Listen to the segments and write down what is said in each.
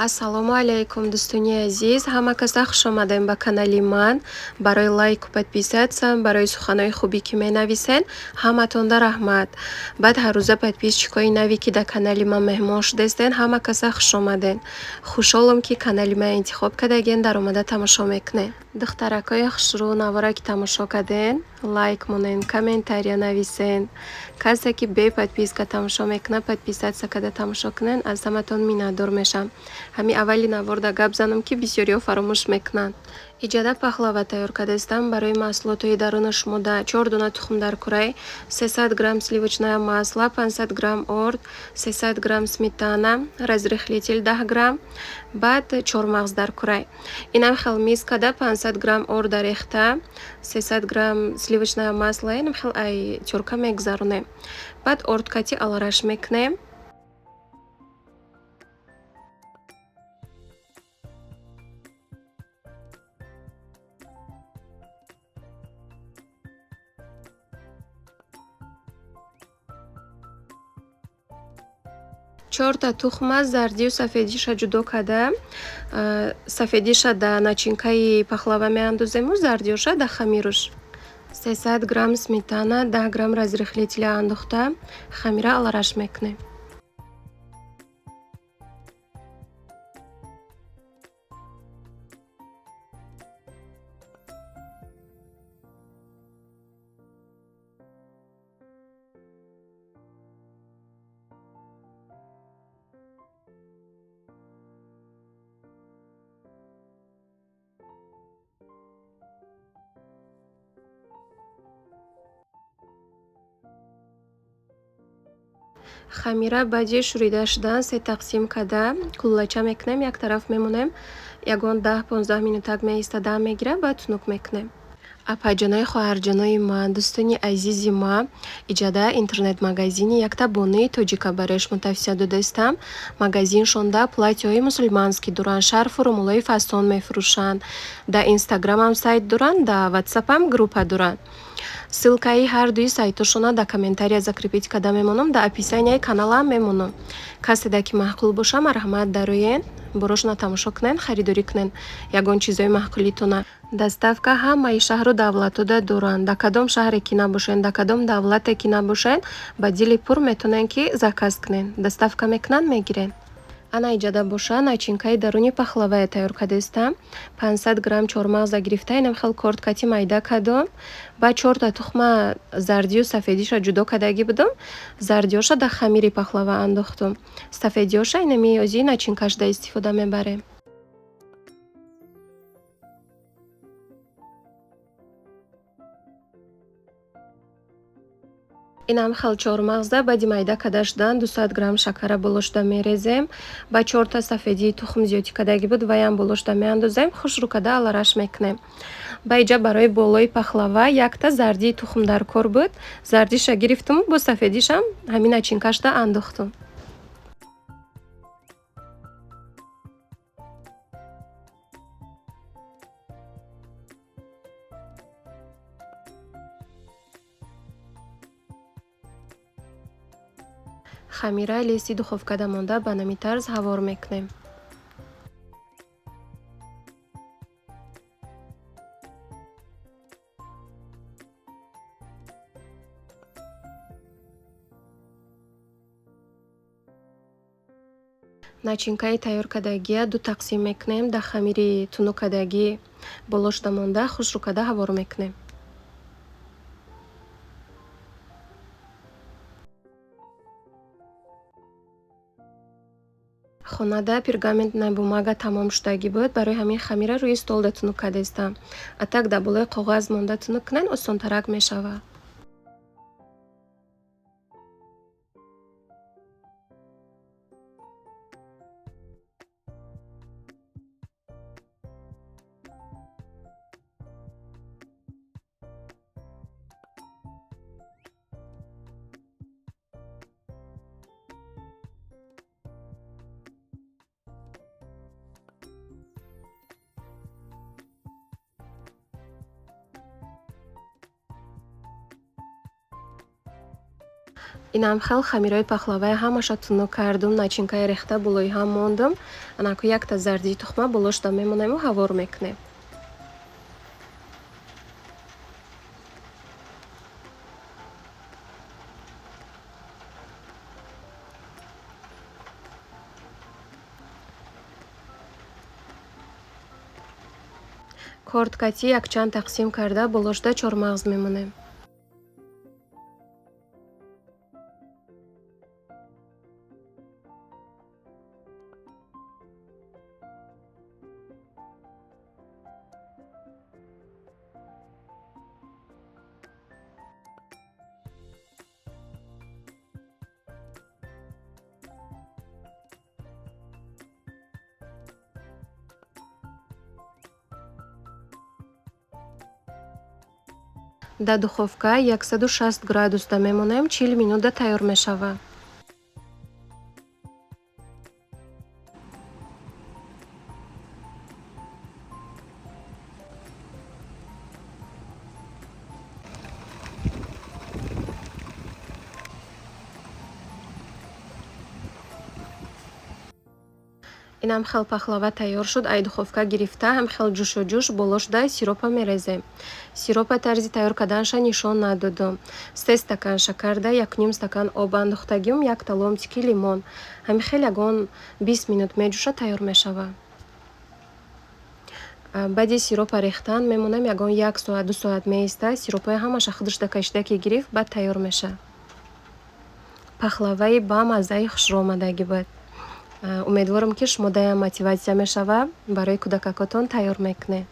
Ассалому алайкум, дӯстони азиз, ҳама каса хуш омадем ба канали ман. Барои лайку подписаться, барои суханои хубӣ ки менависен, ҳаматонда раҳмат. Баъд ҳаррӯза подписчикои наве ки дар канали ман меҳмон шудастен, ҳама каса хуш омаден. Хушҳолам ки канали ман интихоб кардаген, даромада тамошо мекунед. Духтаракҳои хушрӯ, навора ки тамошо карден, лайк монен, комментария нависен. Касе ки бе подписка тамошо мекунад, подписаться карда тамошо кунен, аз ҳаматон миннатдор мешавам. Ҳамин аввали наворда гап занам ки бисёриҳо фаромӯш мекунанд. Иҷада пахлава тайёр кардастам. Барои маҳсулотҳои даруна шумо да 4 дона тухм дар курай, 300 грамм сливочное масло, 500 грамм орд, 300 грамм сметана, разрыхлитель 10 грамм, баъд чормағз дар курай. Инам хел мискада 500 грамм орда рехта, 300 грамм сливочное масло инам хел ай тёрка мегузаронем. Баъд ордкати алараш мекунем. Чорта тухма зардию сафедиша ҷудо карда, сафедиша да начинкаи пахлава меандозему, зардиёша да хамируш. 300 грамм сметана, 10 грамм разрыхлителя андохта, хамира алараш мекунем. Хамира баъди шӯрида шудан се тақсим карда куллача мекунем, як тараф мемонем, ягон 10-15 минутак меиста, дам мегирад, баъд тунук мекунем. Апаҷонои хоҳарҷонои ман, дӯстони азизи ма, иҷада интернет-магазини якта бонуи тоҷика барои шумо тавсия додаистам. Магазиншонда платьяҳои мусулманскӣ доранд, шарфу румолҳои фасон мефурӯшанд. Дар инстаграмам сайт доранд, дар ватсапам группа доранд. Ссылкаи ҳар дуи сайтошона дар комментария закрепить карда мемонам, дар описанияи каналам мемонам. Каседа ки маъқул боша, марҳамат дароен, борошона тамошо кунен, харидорӣ кунен ягон чизои маъқулитона. Доставка ҳамаи шаҳру давлатода доранд. Дар кадом шаҳре ки набошен, дар кадом давлате ки набошен, ба дили пур метавонен ки заказ кунен. Доставка мекунанд, мегирен. Ана иҷада боша начинкаи даруни пахлавая тайёр кардастам. 500 грамм чормағза гирифта, инам хел кордкати майда кардам. Баъд чорта тухма зардию сафедиша ҷудо кардагӣ будам. Зардиёша дар хамири пахлава андохтам. Сафедиёша инами ози начинкашда истифода мебарем. Инам хел чормағза баъди майда карда шудан 200 грамм шакара болошуда мерезем. Баъд чорта сафедии тухм зиёдӣ кардагӣ буд, ваям болошуда меандозем, хушрӯ карда алараш мекунем. Ба иҷа барои болои пахлава якта зардии тухм дар кор буд. Зардиша гирифтум, бо сафедишам ҳамин начинкашда андохтум. Хамира листи духовкада монда ба нами тарз ҳавор мекунем. Начинкаи тайёр кардагия ду тақсим мекунем, дар хамири тунук кардагӣ болошуда монда хушрӯ карда ҳавор мекунем. Хонада пергаментная бумага тамом шудагӣ буд, барои ҳамин хамира рӯи столда тунук кардастам. А так дар болои коғаз монда тунук кунен, осонтарак мешавад. Инам хел хамирои пахлавая ҳамаша тунук кардум, начинкаи рехта болои ҳам мондум. Анаку якта зардии тухма болошда мемонему ҳавор мекунем. Кордкати якчанд тақсим карда болошда чормағз мемонем. Дар духовка 160 градусда мемонем, 40 минутда тайёр мешавад. Инам хел пахлава тайёр шуд. Ай духовка гирифта, ҳам хел ҷӯшу ҷӯш болошда сиропа мерезем. Сиропа тарзи тайёр карданша нишон надодум. 3 стакан шакарда, 1,5 стакан об андохтагиум, якта ломтики лимон. Ҳами хел ягон 20 минут меҷӯша тайёр мешавад. Баъди сиропа рехтан мемонем ягон 1 соат, 2 соат меиста, сиропаи ҳамаша худашда кашида ки гирифт, баъд тайёр мешавад. Пахлаваи ба маззаи хушрӯ омадагӣ буд. Умедворам, ки шумо даям мотиватсия мешава, барои кӯдакакотон тайёр мекунед.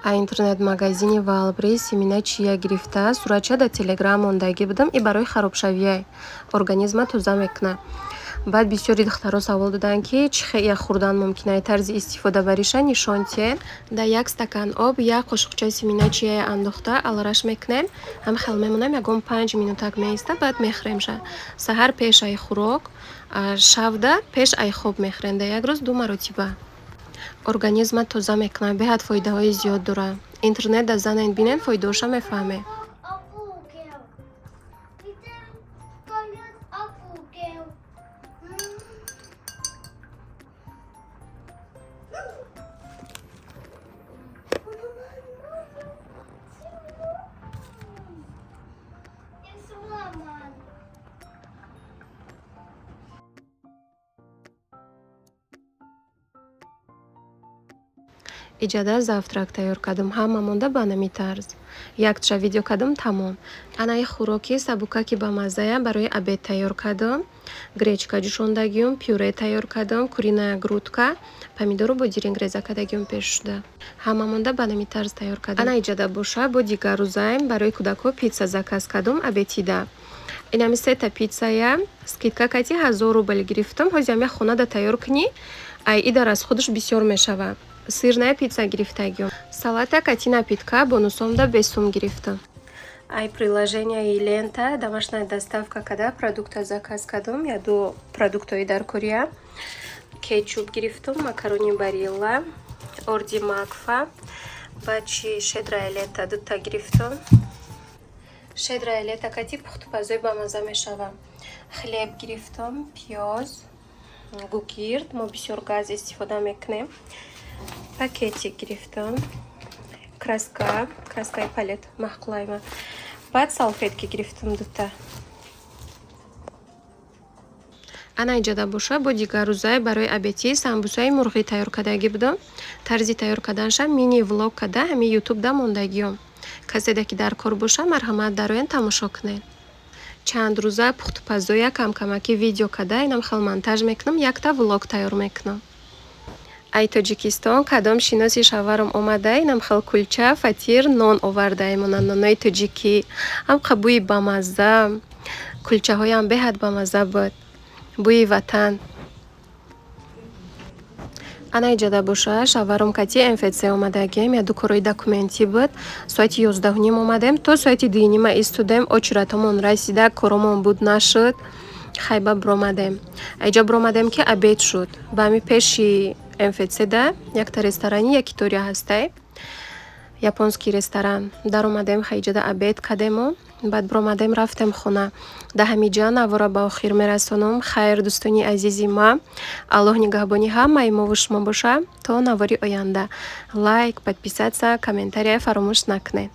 А интернет-магазини Вайлдберриз семена чия гирифта, суратча дар телеграм мондагӣ будам и барои харобшавия организма тоза мекунад. Баъд бисёри духтаро савол доданд, ки чӣ хел хӯрдан мумкин ай, тарзи истифодабариша нишон тиҳед. Дар як стакан об як қошуқчаи семена чияя андохта алраш мекунем, ҳам хел мемонем, ягон 5 минутак меиста, баъд мехӯремша. Саҳар пеш ай хӯрок, шавда пеш ай хоб мехӯрем, дар як рӯз 2 маротиба. Организма тоза мекунад, беҳад фоидаҳои зиёд дорад. Интернет да занен бинен, фоидаҳоша мефаҳмед. Иҷада завтрак тайёр кардам, ҳама монда ба нами тарз. Якташа видео кардам, тамом. Анаи хӯроки сабукаки бамаззая барои обед тайёр кардам. Гречка ҷӯшондагиюм, пюре тайёр кардам, куриная грудка, помидору бодиринг реза кардагиюм пеш шуда. Ҳама монда ба нами тарз тайёр кардам. Ана иҷада боша, бо дигар рӯзаем барои кӯдакҳо питса заказ кардам обедида. Инами сета питсая скидка кати 1000 рубл гирифтам. Ҳозир ҳам як хонада тайёр кунӣ, ай идар аз худаш бисёр мешава. Сырная пицца гирифтагиюм. Салата кати напитка бонусомда бесум гирифтам. Ай приложенияи Лента домашняя доставка када продукта заказ кардам. Яду продуктҳои дар Корея. Кетчуп гирифтам, макарони Барилла, орди Макфа, баъд чи, «Щедрое лето» дута гирифтам. «Щедрое лето» кати пухтупазои бамазза мешава. Хлеб гирифтам, пиёз, гугирд, мо бисёр газ истифода мекунем. Пакетик гирифтам, краска, краскаи Палет маъқулайма. Баъд салфетки гирифтам дута. Ана иҷада боша, бо дигар рӯзае барои обеди самбусаи мурғӣ тайёр кардагӣ будам. Тарзи тайёр карданашам мини влог карда ҳамин Ютубда мондагиём. Каседе ки дар кор боша, марҳамат, дароен, тамошо кунед. Чанд рӯза пухтупазоя камкамакӣ видео карда, инам хел монтаж мекунам, якта влог тайёр мекунам. Ай Тоҷикистон кадом шиноси шавҳарам омада, инам хел кулча, фатир, нон овардаемона, нонои тоҷикӣ. Ҳамқа бӯи бамазза, кулчаҳоям беҳад бамазза буд. Бӯи ватан. Ана иҷада боша, шавҳарам кати МФЦ омадагием, яду корҳои документӣ буд. Соати 11:30 омадем, то соати 2:30 истодем, очередҳомон расида, коромон буд нашуд. Хайба биромадем. Айҷа биромадем, ки обед шуд. Ба ҳами пеши МФЦда якта ресторани якитория ҳастай. Японский ресторан. Даромадем, хайҷада обед кардему баъд биромадем, рафтем хона. Дар ҳамиҷа навора ба охир мерасонам. Хайр, дӯстони азизи ма, Аллоҳ нигаҳбони ҳамаи мову шумо боша. То навори оянда. Лайк, подписаться, комментария фаромӯш накунед.